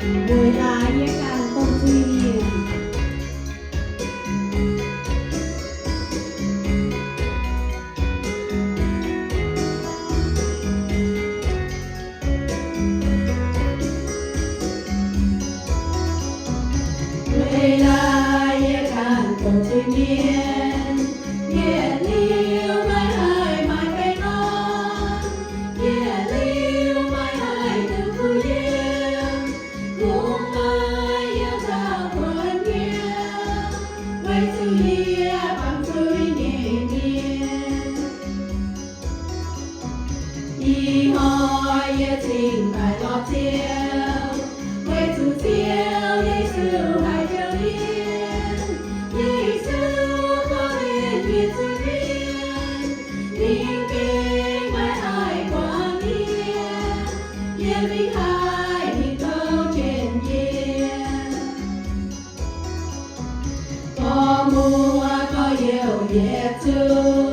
Weic laaix yie ganh dongh zuiz-mienh. Weic laaix yie ganh dongh zuiz-mienh, yietc liuz maiv haih maaih baengh orn, yietc liuz maiv haih duqv kuh yiem, kungx maaih yiem zaux buonc nyei, weic zuqc yie baamz zuiz nyei mienh. Ih hnoi yie cingx daaih lorz Ziouv, weic zuqc Ziouv Yesu haiz Ziouv mienh. Yesu korv-lienh yie zuiz-mienh, ninh gengh maiv haih guangc yie. Yie mingh haaix ninh tov jienv yie. Gorx muoz gorx-youz yietc zungv